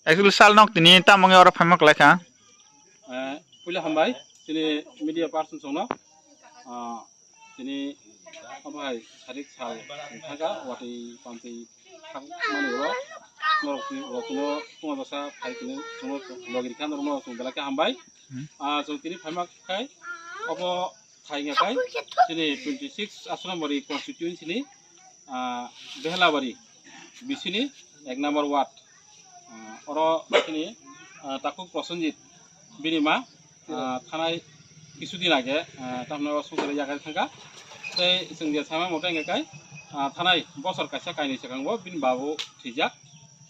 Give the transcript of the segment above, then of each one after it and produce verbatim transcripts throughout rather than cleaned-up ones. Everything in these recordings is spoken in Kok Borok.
Actually, sal nok tini tamo wngya oro phaima kwlai kha. Eh, puila hambai, tini media person songno. Ah, tini obo hai sarik sal thangkha, watwi pamtwi thangmani oro. Norok tini, norok tini, tungma bwsa phai tini, chwngno logi rikha, norok no chwng belai khe hambai. Hmm. Ah, chwng tini phaima khai, obo Thainga kai chini twenty six Asrambari constituency ni, ah, Behlabari bisini ek number ward. Ah, oro chini, ah, Takhuk Prosenjit bini ma, ah, thanai kisu din age, ah, tamno songkare yagai thangka. Tei chwng je sama mote hingke kai, ah, thanai bosor kaisa kainwi swkang bo bini babu thwijak.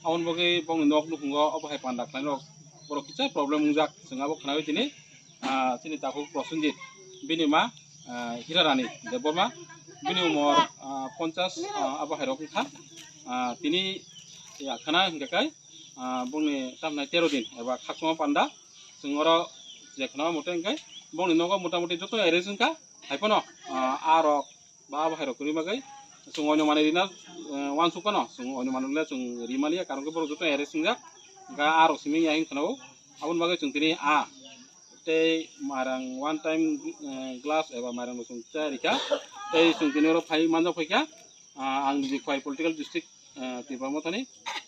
Aboni bagwi bongni nok nukhungo obo hai panda khlainai rok borok kisa problem wngjak chwng abo khnawi tini. Ah, chini Takhuk Prosenjit, bini ma, ah, Hirarani Debbarma, bini umor, ah, ponchas, ah, abo hai rok wngkha. Ah, tini ya khana hingka kai, ah, bongni tamnai tero din eba khakchangma panda, chwng oro je khna mote hingkai bongni nogo motamoti joto arrange wngkha, hai phano, ah, a rok ba abo hai rok kwrwi bagwi chwng oino manwi rina, eh, uansuk phano chwng oino manwi le chwng ri maliya, karon khe borok joto arrange wngjak, hingkha a rok simi ya hing khna o, aboni bagwi chwng tini a tei mairang one time, eh, glass eba mairang bo chwng cha rikha. Tei chwng tini oro phai manjak phaikha, ah, ang niji Khowai political district, eh, Tipra Mothani,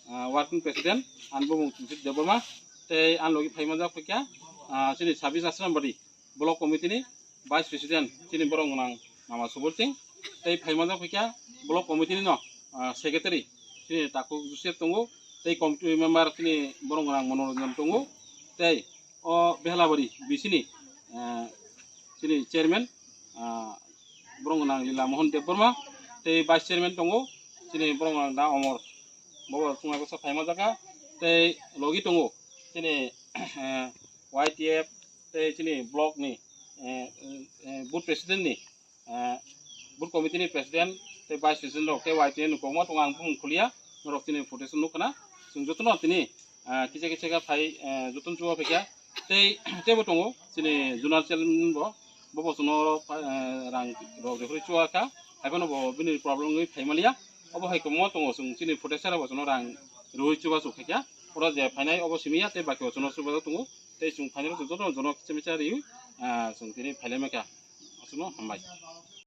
ah, working president, ani bumung Chumsit Debbarma, tei ani logi phai manjak phaikha, ah, chini sabis Asrambari block committee ni vice president, chini borok gwnang Mama Subol Singh, tei phai manjak phaikha block committee ni no, ah, secretary, chini Takhuk Joseph tongo, tei committee member chini borok gwnang Monoranjan tongo, tei o Behlabari bisini, eh, chini chairman, ah, borok gwnang Lila Mohan Debbarma, tei vice chairman tongo, chini borok gwnang da Omor, bobo chwngno bwsa phaima jaka, tei logi tongo, chini, eh, Y T F, tei chini block ni, eh, eh, booth president ni, eh, booth committee ni president tei vice president rok tei Y T N ni kokma tongo, ang bumung khuliya, norok chini footage nukha na, chwng jotono tini, ah, kisa kisa khe phai, eh, jotono chuba phaikha tei teibo tongo chini zonal chairman bo, bo bo chwngno, eh, rang rok rihorwi chuba kha, hai phano bo bini problem wngwi phai maliya, obo hai kwbangma tongo chwng chini footage rok bo chwngno rang rihorwi chuba chuk phaikha, oro je phainai obo simi ya tei baki bo chwngno chuba tongo. Tei chwng phainai rok jotono jono kicha micha riwi, ah, chwng tini phailaimai kha. Aswkno hambai.